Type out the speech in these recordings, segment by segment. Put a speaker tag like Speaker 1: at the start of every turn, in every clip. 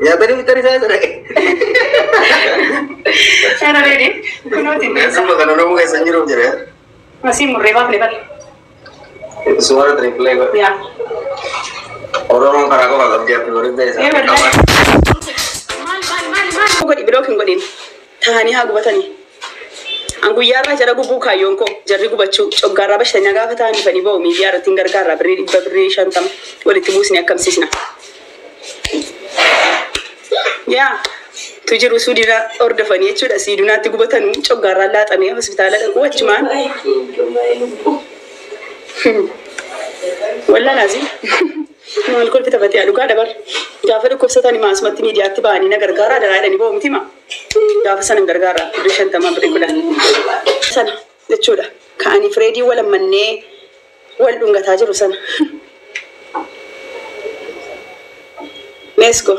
Speaker 1: Nyaatanii bitanii isaa isa dhaqe.
Speaker 2: Sana reedi kunooti beesa.
Speaker 1: Suma kan Oromoo keessa hin jiruuf jira.
Speaker 2: Masii murree baafne bal.
Speaker 1: Suara triplay godhe.
Speaker 2: Yaa.
Speaker 1: Oromoon karaa qofa qabdi happy birthday isaa.
Speaker 2: Ee wallahi. Maal maal maal maal godhi block hin godhin. Tahanii haa gubatanii. An guyyaarraa jara gubuu kaayyoon koo jarri gubachuu coggaarraa bashannaa gaafa ta'an dhufanii ba'u miidiyaa irratti hin gargaarraa birrii 100 birrii 50 walitti buusne akkamsiisna. Yaa tu jiru suudina hordofanii jechuudha siidunaatti gubatanu coggaarraa laaxamee hospitaala dhaquu achumaan. Wallaa laazim. Maal kolfita fatee dhugaa dabar. Gaafa dhukkubsatan himaa asumatti miidiyaatti ba'anii na gargaaraa daraa jedhanii ba'u miti hima. Gaafa sana hin gargaaraa birrii 50 birrii 10. Sana jechuudha. Ka'anii fireedii wal ammannee wal dhungataa jiru sana. Let's go.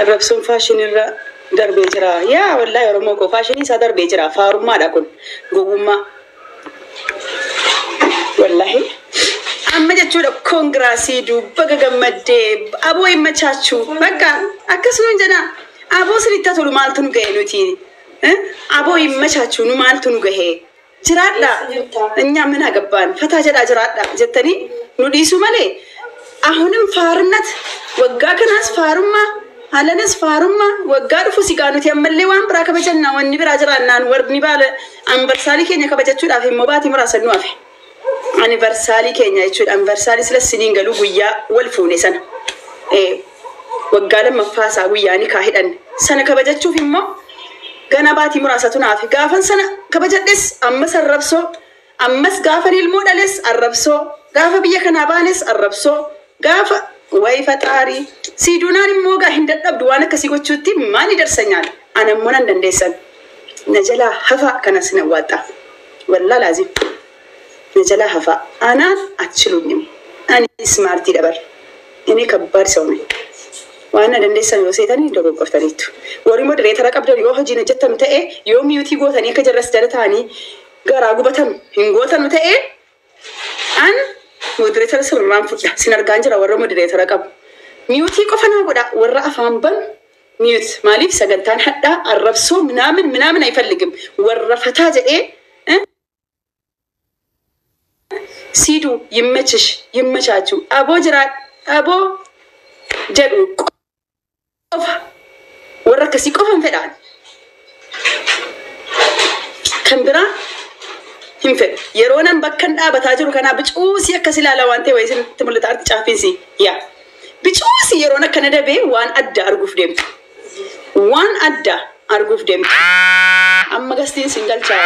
Speaker 2: Arrabsoon faashinirra darbee jira. Yaa wallaahi Oromoo koo faashinii isaa darbee jira. Faarummaadha kun. Gowwummaa. Wallaahi. Amma jechuudha koongiraasii baga gammaddee aboo hin machaachuu. Bakka akkasuma hin jedhaa. Aboo sirriitti haa tolu maaltu nu gahe nuti. Aboo hin machaachuu nu maaltu nu gahe. Jiraadha. እኛ ምን አገባን ፈታ jedhaa jiraadha jettanii nu dhiisuu malee ahunim faarnat waggaa kanaas faarummaa halanas faarummaa waggaa dhufu sigaa nuti ammallee waan biraa kabajannaa wanni biraa jiraannaan warni baala anvarsaalii keenya kabajachuudhaaf immoo baatii muraasa nu hafe. Anniversaalii keenya jechuudha. Anniversaalii sila siniin galuu guyyaa wal fuune sana. Waggaa lammaffaa isaa guyyaa ni kaa hidhanne. Sana kabajachuuf immoo gana baatii muraasatu naaf. Gaafan sana kabajadhes ammas arrabsoo, ammas gaafan ilmoo dhales arrabsoo, gaafa biyya kanaa baanes arrabsoo, gaafa wayi faxaarii. Siiduunaan immoo gaa hin dadhabdu waan akkasii gochuutti maali darsanyaal? Ana immoo nan dandeessan. Na jalaa hafaa kanas na waaxaa. Wallaa laazim. Na jalaa hafaa. Anaan achiluunyim. Ani ismaartii dabar. Inni kabbaad ሰው ነኝ። Waan na dandeessan yoo seetanii dogoggortaniittu. Warri modereetara qabdan yoo hojiin hojjettanu ta'e yoo miyuutii gootanii akka jarras jala ta'anii garaa gubatanu hin gootanu ta'e an modereetara sirraan fudha. Sin argaan jira warra modereetara qabu. Miyuutii qofa naa godha warra afaan banu miyuut maaliif sagantaan hadhaa arrabsoo minaamin minaamin አይፈልግም warra fataa jedhee siidu ይመችሽ ይመቻችሁ aboo jiraadha aboo jedhu qofa warra akkasii qofa hin fedhaan. Kan biraa hin fedhu. Yeroo nan bakka hin dhaabataa jiru kanaa bicuusii akkas ilaala waan ta'e wayii isinitti mul'ata arti caaffiinsi. Yaa. Bicuusii yeroon akkana dabee waan adda arguuf deemtu. Waan adda arguuf deemtu. Amma gastiin sin galchaa.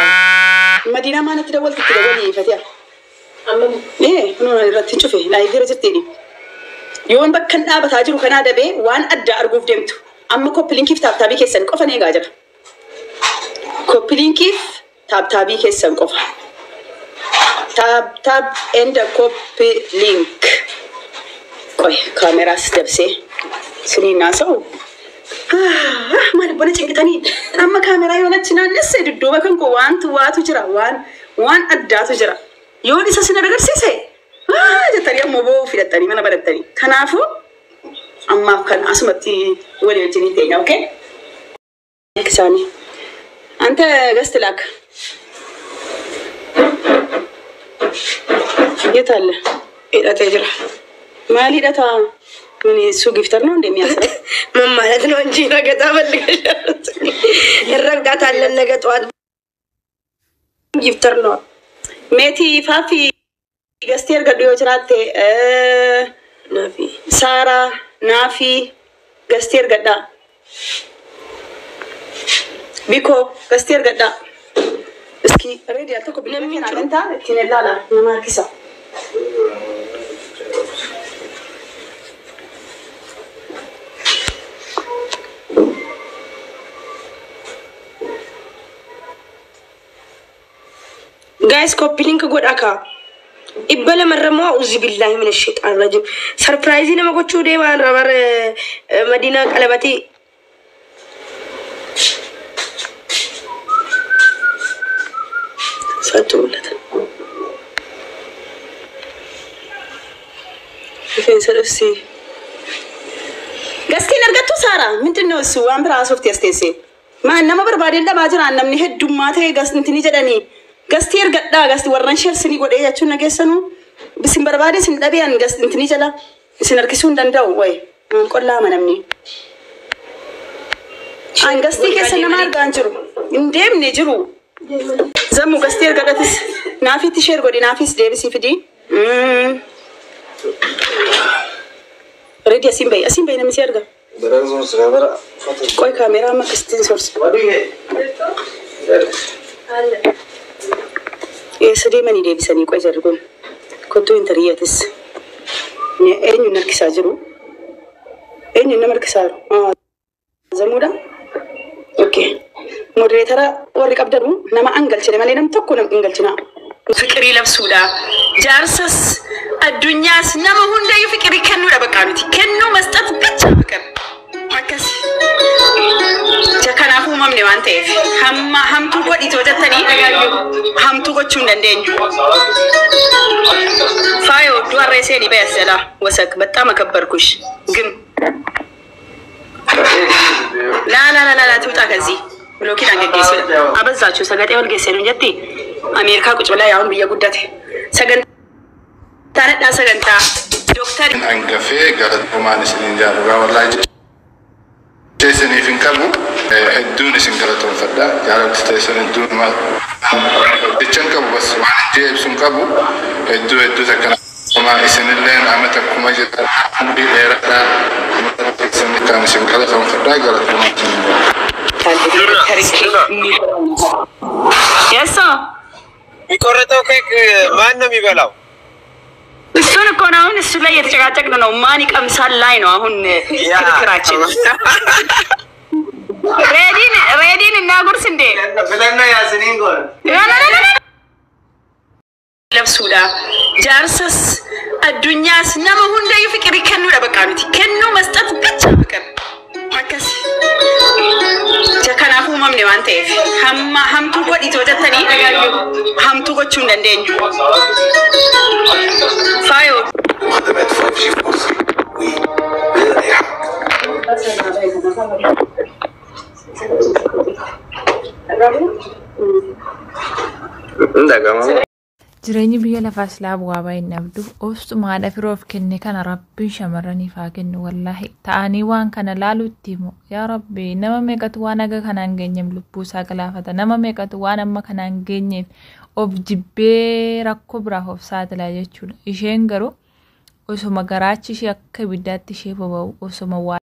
Speaker 2: Madiinaa maanatti dawwalti itti dawwalii fatiha. Ee kunoo irratti hin cufe laayivii irra jirtiini. Yoon bakka hin dhaabataa jiru kanaa dabee waan adda arguuf deemtu. Amma koppilinkiif taaptaabii keessan qofa ni eegaa jira. Koppilinkiif taaptaabii keessan qofa. Taap taap and copy link. Qoy kaameraas dabsee siniin naasa'u. Maal bona cinqitanii amma kaameraa yoon achi naannesse dudduuba kan koo waantu waatu jira waan waan addaatu jira. Yoon isa sin agarsiise jettanii ammoo boo'uu filattanii mana barattanii. Kanaafuu ammaaf kan asumatti walii wajjin hin teenya, okay? Isaanii. Ante gasti laak. የት አለ?
Speaker 3: Hidhatee jira.
Speaker 2: Maal hidhata? ምን እሱ ጊፍተር ነው እንደሚያስረው
Speaker 3: ምን ማለት ነው እንጂ ረገጣ ፈልገሻል። እንረግጣታለን ነገ ጠዋት። ጊፍተር ነው።
Speaker 2: ሜቲ ፋፊ ገስቲ ergadhu yoo jiraatte
Speaker 3: ናፊ
Speaker 2: ሳራ ናፊ ገስቲ ergadhaa ቢኮ ገስቲ ergadhaa እስኪ ሬዲ ያልተኮ
Speaker 3: Namni
Speaker 2: bilbila
Speaker 3: jiru.
Speaker 2: kanaa ittiin ilaala nama harkisa.
Speaker 3: Guys copy link godhaa kaa. 200 irra moo uzi billahi min shaitaan rajim. Sarpiraayizii nama gochuu deemaan rabar madiinaa qalabatii. Isaatu mul'ata.
Speaker 2: Rifeensa dhufsi. Gastiin argattu Saara ምንድን ነው እሱ waan biraa haasofti as teessee. Maan nama barbaadeen dhabaa jiraan namni heddummaa ta'e gastintini jedhanii gastii ergadhaa gasti warran sheersinii godhee jechuun nageessanuu isin barbaade isin dhabee an gastintini jala isin harkisuu hin danda'u wayi qollaama namni. An gastii keessa nama argaa hin jiru hin deemne jiru. Zammu gastii ergadhatis naafitti sheer godhi naafis deebisii fidii. Reedi asiin bahi asiin bahi namni si arga. Qoy kaameeraa amma akkasittiin sorsa. Eessa deemanii deebisanii qoy jarri kun? Kottuu hin tariyyatis. Eenyuun harkisaa jiru? Eenyuun nama harkisaa jiru? Zammuudha? Okay. Modereetara warri qabdanu nama angalchine malee nam tokko nam hin galchina. Fiqirii labsuudha. Jaarsas addunyaas nama hundayyuu fiqirii kennuudha bakka nuti. Kennuu masxat bicha fiqir. Akkas. Kanaaf uumamne waan ta'eef hamma hamtuu godhitoo jettanii hamtuu gochuu hin dandeenyu. Faayoo du'arree seenii bayas jalaa wasak በጣም አከበርኩሽ ግን ላ ላ ላ ላ ትውጣ ከዚህ ብሎኪን አንገጌሱ አበዛችሁ ሰገጤ ወልጌሴ ነው ጀቲ አሜሪካ ቁጭ ብላ ያሁን ብየ ጉዳቴ ሰገንታ ነዳ ሰገንታ ዶክተር
Speaker 4: Hangafee galatoomaan isiniin jaalladha. Wallaahi jecha isiniif hin qabu. Hedduun isin galatoomfadha. Jaalalli teessan hedduun jecha hin qabu bas waan ijjee ibsu hin qabu. Hedduu hedduu takka nama isinilleen amata kuma jedha umrii dheeraadha. Isin kan isin galatoomfadha galatoomaan isiniin jaalladha.
Speaker 2: የሶ
Speaker 5: የሚቆረጠው ኬክ ማን ነው የሚበላው?
Speaker 2: እሱን እኮ ነው አሁን እሱ ላይ እየተጨቃጨቅን ነው። ማን ይቀምሳል ላይ ነው አሁን ክርክራችን። ሬዲን ሬዲን እናጉርስ እንዴ
Speaker 1: Filannoo yaasiniin goona.
Speaker 2: labsuudha. Jaarsas addunyaas nama hundayyuu fiqirii kennuudha bakka nuti. Kennuu masxat bicha fiqir. Akkas. Kanaaf uumamne waan ta'eef hamma hamtuu godhitoo jettanii hamtuu gochuu hin dandeenyu. Faayoo.
Speaker 6: وخدمات 5G في مصر وبلا اي حاجه.
Speaker 1: Ndagama.
Speaker 7: Jireenyi biyya lafaa silaa bu'aa baay'ee hin dhabdu. Obsuma haadha firoo of kenne kana rabbiin shamarraniif haa kennu wallaahi. Ta'anii waan kana laaluutti himu. Yaa rabbi nama meeqatu waan haga kanaan geenyeef lubbuu isaa galaafata. Nama meeqatu waan amma kanaan geenyeef of jibbee rakkoo biraaf of saaxila jechuudha. Isheen garuu osoma garaachi ishee akka ibiddaatti ishee boba'u osoma waa